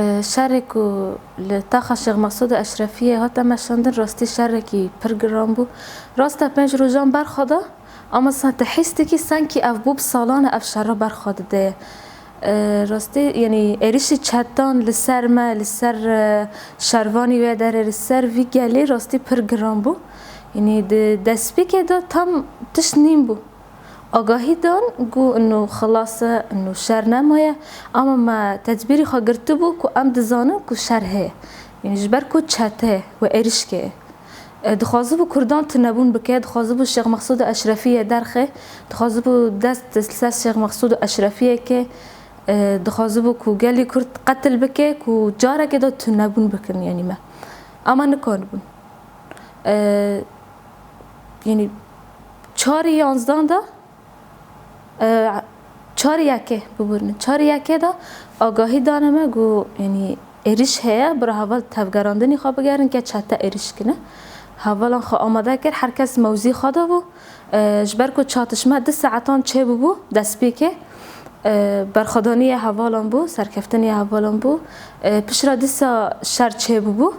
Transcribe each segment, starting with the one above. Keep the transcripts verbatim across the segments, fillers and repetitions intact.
Şerê ku li taxa Şêx Mesûd û Eşrefiyê hate meşandin, rastî şerekî pir giran bû. Rast e, pênc rojan berxwe da, ama sen te hîs dikî senkî ev bû bi salan e ev şera berxwe dide ye. E, rastî, yanî êrişî çetan li ser me, li ser, e, şervanî wê derê, li ser vî gelê rastî pir giran bû. Yanî di destpêkê de tam tişt nîn bû. Agahî dan ku ino xilas e, ino şer nemaye, ama me tedbîrî xwe girtibû ku em dizanin ku şer heye. Yanî ji ber ku çete ye û êrişkê ye. E, dixwazibû Kurdan tunebûn bike, dixwazibû Şêx Mexsûd Eşrefiyê derxe, dixwazibû dest li ser Şêx Mexsûd Eşrefiyê ke, e, dixwazibû ku gelî Kurd qetil bike, ku carekê de tunebûn bikin, yanî me. Ama nikanibûn. E, yanî çarê yanzdan de, e, çarê yekê, biborînin, çarê yekê de agahî dane me ku, yanî, êriş heye, bira heval tevgerandinî xwe bigerin ke çete êriş kine. Hevalan xwe amade kir, her kes mewzî xwe de bû. E, ji ber ku çatişme du saetan çêbûbû destpêkê, e, berxwedaniyê hevalan bû, serkeftinê hevalan bû. E, piştre dîsa şer çêbûbû,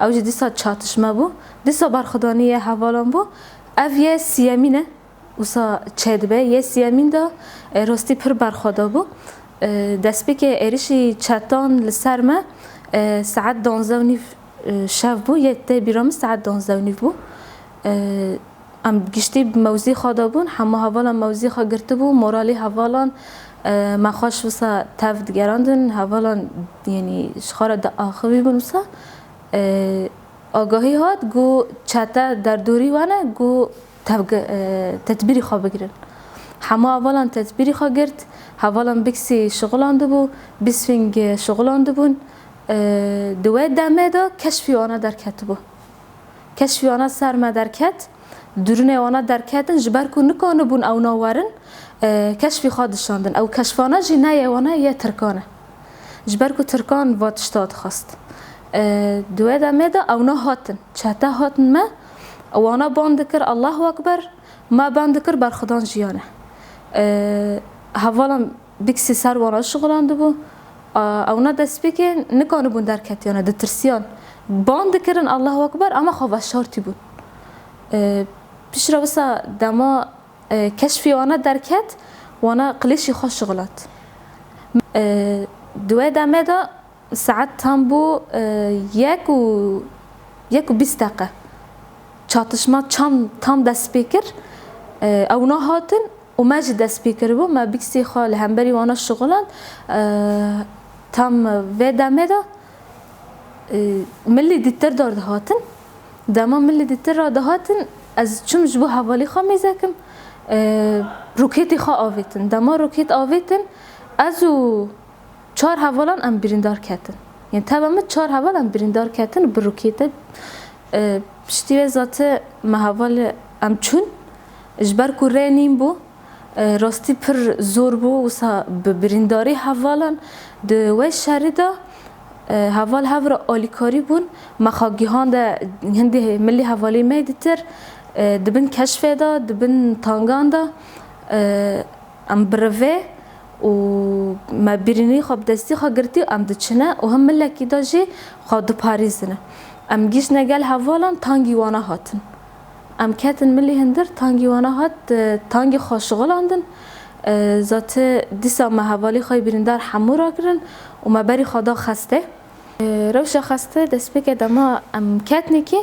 ew jî dîsa çatişme bû. Dîsa berxwedaniyê hevalan bû. Ev yê siyemîn e, wisa çêdibe. Yê siyemîn de, e, rastî pir berxweda bû. E, destpêkê êrişî çetan li ser me, e, saet danzdeh û nîv, e, şev bû. Yê tê bîra min saet danzdeh û nîv bû. E, Em giştî bi mewzî xwe de bûn, hema hevalan mewzî xwe girtibû, moralî hevalan, e, me xweş wisa tev digerandin, hevalan, yanî, ji xwe re diaxivîbûn wisa. E, agahî hat ku çete derdorî we ne, ku tevge-, e, tedbîrî xwe bigirin. Hema hevalan tedbîrî xwe girt, hevalan biksî şixulandibû, bîsfîng şixulandibûn. E, di wê demê de keşfî wana derketibû. Keşfî wana ser me derket, durunê wana derketin, ji ber ku nikanibûn ewna werin, e, keşfî xwe dişandin. Ew keşfana jî ne yê wana, yê Tirkan e. Ji ber ku Tirkan va tişta dixwest. E, di wê demê de ewna hatin, çete hatin me, wana ban dikir, Allahu Ekber, me ban dikir, berxwedan jiyan e. E, hevalan Biksî ser wana şixulandibû. A, ewna destpêkê nikanibûn derketiyane, ditirsiyan. Ban dikirin Allahu Ekber, ama xwe veşartîbûn. E, piştre wisa dema, e, keşfî wana derket, wana qilêşî xwe şixulat. E, di wê demê de saet tam bû, e, yek û, yek û bîst deqe. Çatişma çam, tam dest pê kir. E, ewna hatin û me jî dest pê kiribû. Me biksî xwe li hemberî wana şixulan, e, tam vê demê de, e, milî dîtir dar dihatin. Dema milî dîtir ra dihatin, ez çûm ji bo hevalî xwe mêze kim, e, rokêtê xwe avêtin. Dema rokêt avêtin, ez û çar hevalan em birîndar ketin. Yanî teva min çar heval em birîndar ketin bi rokêtê. E, piştî wê zate me heval em çûn. Ji ber ku rê nîn bû, e, rastî pir zor bû, wisa bi birîndarî hevalan di wê şerî de, e, heval hev re alîkarî bûn. Me xwe gihande hindî milî hevalî me dîtir, e, di bin keşfê de, di bin tangan de, e, Em bi rivê û me birînî xwe bi destî xwe girtî û em diçine û him milekî de jî xwe diparêzine. Em gihîştine gel hevalan, tangî wana hatin. Em ketin milî hindir, tangî wana hat, e, tangî xwe şixulandin. E, zate dîsa me hevalî xwe yê birîndar hemû rakirin û me berî xwe da xestê. E, rewşa xestê destpêkê dema em ketnî kî,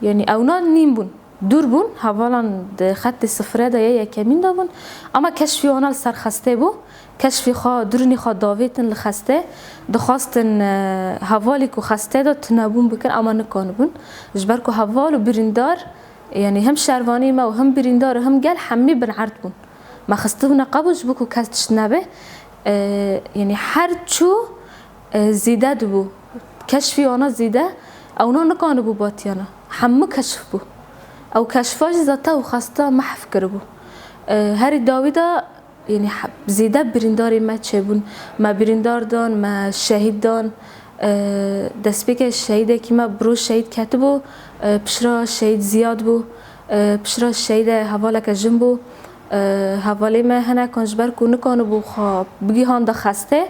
yanî ewna nîn bûn. Dûr bûn, hevalan di xetê sifrê de yê yekemîn de bûn, ama keşfî wana li ser xestê bû. Keşfî xwe, durunî xwe davêtin li xestê. Dixwastin, e, hevalî ku xestê de tunebûn bikin, ama nikanibûn. Ji ber ku heval û birîndar, yanî him şervanî me û him birîndar û him gel hemî bin erd bûn. Me xistibûne qebûl ji bo ku kes tişt nebe. E, yanî her çû, e, zêde dibû. Keşfî wana zêde, ewna nikanibû batiyana. Hemû keşf bû. Ew keşfa jî zate û xesta mehf kiribû. E, herî dawî de, yanî he-, zêde birîndarê me çêbûn. Me birîndar dan, me şehîd dan. E, destpêkê şehîdekî me biro şehîd ketibû, e, pişra şehîd ziyad bû. E, pişra şehîde hevaleke jin bû. E, hevalê me hinekan ji ber ku nikanibû xwe bigihanda xestê,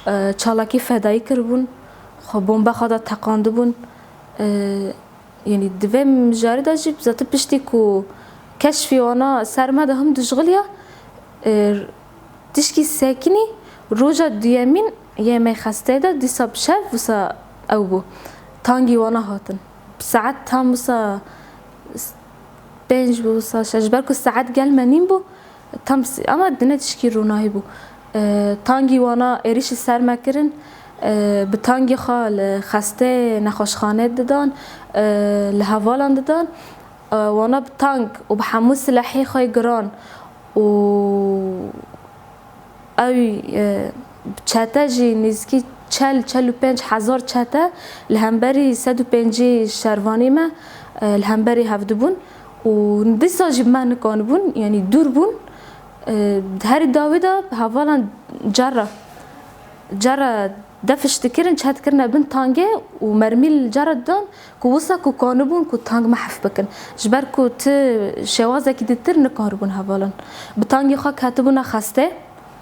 e, çalakî fedayî kiribûn. Xwe bombexa de teqandibûn. E, Yanî di vê mijarê de jî zaten piştî ku keşfî wana ser me de him dijixiliya, e, tişkî sekinî roja duyemîn yê me xesteyê de dîsa bi şev wisa ew bû. Tangî wana hatin. Saet tam wisa pênc bû, wisa şeş. Ji ber ku saet gel me nîn bû, tam s-, ama dine tişkî rûnahî bû. E, tangî wana êrişî ser me kirin. E, bi tangî xwe li xestê nexweşxanê didan, e, li hevalan didan. E, wana bi tang û bi hemû silehê xwe yê giran û ew, e, çete jî nêzîkî çel, çel û pênc hezar çete li hemberî sed û pêncî şervanî me, e, li hemberî hev dibûn û dîsa jî me nikanibûn, yanî dûr bûn. E, di herî dawî de hevalan cara, cara defş dikirin, çe dikirine bin tangê û mermî li cara didan ku wisa ku kanibûn ku tang mehf bikin. Ji ber ku ti şêwazekî ditir nikaribûn hevalan. Bi tangê xwe ketibûna xestê.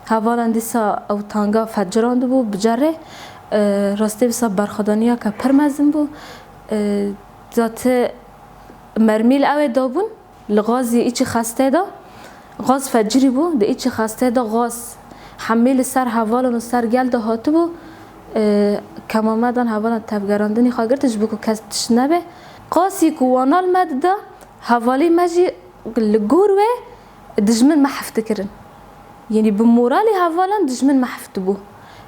Hevalan dîsa ew tanga fecirandibû bi cerê. E, rastî wisa berxwedaniyeke pir mezin bû. E, Zaten mermî li ew ê dabûn. Li gazî îçî xestê de gaz fecirî bû, di îçî xestê de gaz hemî li ser hevalan û ser gel de hatibû. E, kema me dan hevalan tevgerandinî xwe girtin ji bo ku kes tişt nebe. Qasî ku wana li me dida, hevalî me jî li gor wê dijmin mehf dikirin. Yanî bi moralî hevalan dijmin mehf dibû.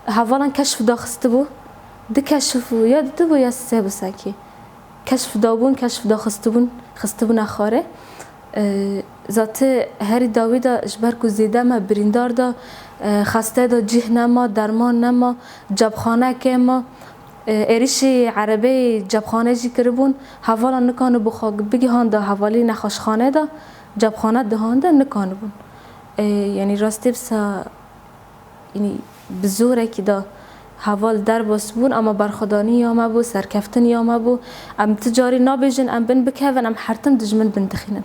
Hevalan keşf daxistibû. Du keşf ya didibû ya sê bû senkî. Keşf dabûn, keşf daxistibûn, xistibûne xwarê. E, Zaten herî dawî de ji ber ku zêde me birîndar da, e, xeste de cih nema, derman nema, cepxane kêm e. E, êrişî erebeyê cepxane jî kiribûn. Hevala nikanibû xwe bigihanda hevalî nexweşxane de, cepxane dihanda nikanibûn. E, yanî rastî wisa Yanî bi zorekî de heval derbas bûn, ama berxwedanî ya me bû, serkeftin ya me bû. Em ti carî nabêjin em bin bikevin, em her tim dijmin bin dixînin.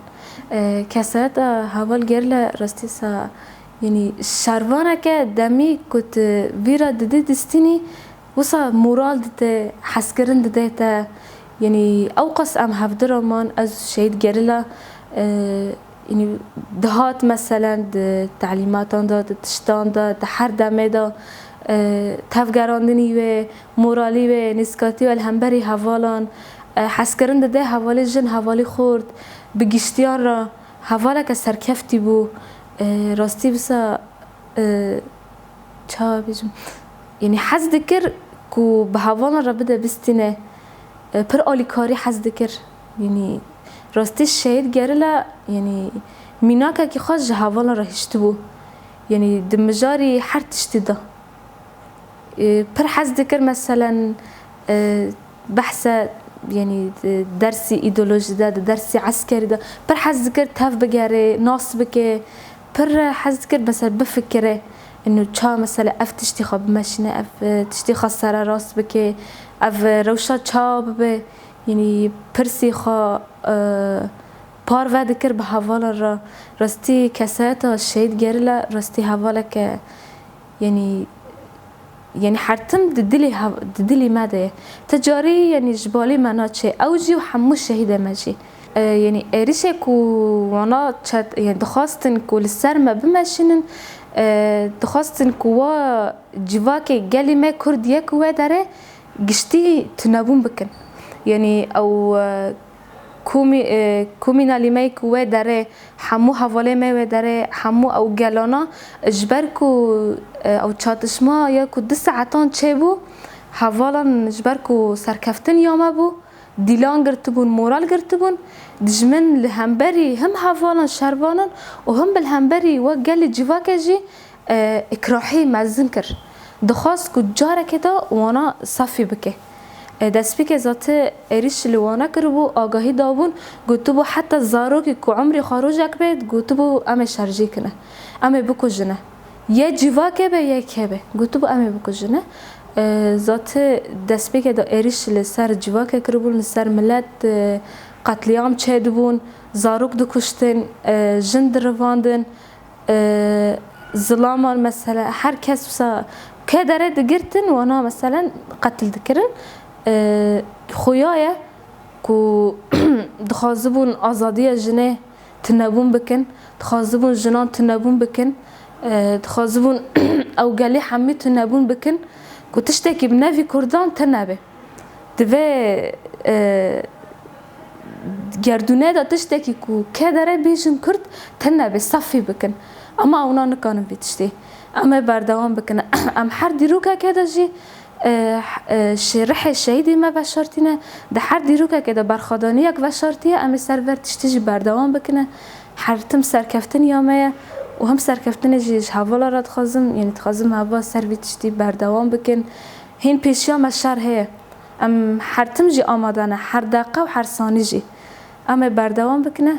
E, kesayeta heval gerîla rastî sa, yanî şervaneke demî ku tu vîra didî distînî, wisa moral dide, hezkirin dide te. Yanî ewqas em hevdira man, ez şehîd gerîla, e, Yanî dihat meselen di telîmatan de, di tiştan de, di her demê de, e, tevgerandinî wê, moralî wê, nêzîkatî wê li hemberî hevalan, e, hezkirin dide hevalî jin, hevalî xort, bi giştiyan re hevaleke serkeftî bû. E, rastî wisa, e, çawa bêjim, yanî hez dikir ku bi hevalan re bide bistîne. E, pir alîkarî hez dikir. Yanî rastî şehîd gerîla, yanî mînakekî xwe ji hevalan re hiştibû. Yanî di mijarî her tiştî de. E, pir hez dikir, meselen, e, behse, yanî, e, dersî îdeolojî de, di dersî eskerî de pir hez dikir tev bigere, nas bike, pir hez dikir, mesela, bifikire. Ino ça, mesela, ev tiştî xwe bimeşîne, ev, e, tiştî xwe sererast bike, ev, e, rewşa ça bibe, yanî pirsî xwe, e, parve dikir bi hevalan re. Rastî kesayeta şehîd gerîla rastî hevaleke, yanî, yanî her tim di dilê hev-, di dilê me de ye. Ti carî, yanî ji balê me naçe. Ew jî û hemû şehîdê me jî. E, yanî êrişê ku wana çet, yanî dixwastin ku li ser me bimeşînin, e, dixwastin ku wa civakê gelê me Kurd yek û wê derê giştî tunebûn bikin. Yanî ew, e, komî-, e, komînalî me ku wê derê, hemû hevalê me wê derê, hemû ew gelana, ji ber ku, e, ew çatişma ya ku du saetan çêbû, hevalan ji ber ku serkeftin ya me bû, dîlan girtibûn, moral girtibûn, dijmin li hemberî him hevalan şervanan û him bi li hemberî we gelê civakê jî, e, îkrahî mezin kir. Dixwast ku careke de wana safî bike. E, destpêkê zate êrîş li wana kiribû, agahî dabûn, gotibû heta zarokê ku umrê xwe rojek bê, gotibû em ê şerjê kine. Em ê bikujine. Ye civakê be, ye kê be. Gotibû em ê bikujine. E, zate destpêkê de êrîş li ser civakê kiribûn, li ser milet, e, qetlîam çêdibûn, zarok dikuştin, e, jin dirivandin, e, zilaman mesela her kes wisa Kedere digirtin, wana meselen qetil dikirin. E, xuya ye ku dixwazibûn azadiya jinê tunebûn bikin, dixwazibûn jinan tunebûn bikin, e, dixwazibûn ew gelî hemî tunebûn bikin, ku tiştekî bi nevî Kurdan tune be. Divê, e, gerdûnê de tiştekî ku kedere bêjin Kurd tune be, safî bikin. Ama ewna nikanin vî tiştî. Em ê berdewam bikin. Em her dîrokeke de jî, e, e, şê-, rihê şehîdê me veşartîne. Di her dîrokeke de berxwedaniyek veşartiye, em ê ser vê tiştî jî berdewam bikine. Her tim serkeftin ya me ye û him serkeftinê jî ji hevala re dixwazim, yanî dixwazim heva ser vî tiştî berdewam bikin. Hîn pêşiya me şer heye. Em her tim jî amade ne, her deqe û her sanî jî. Em ê berdewam bikine.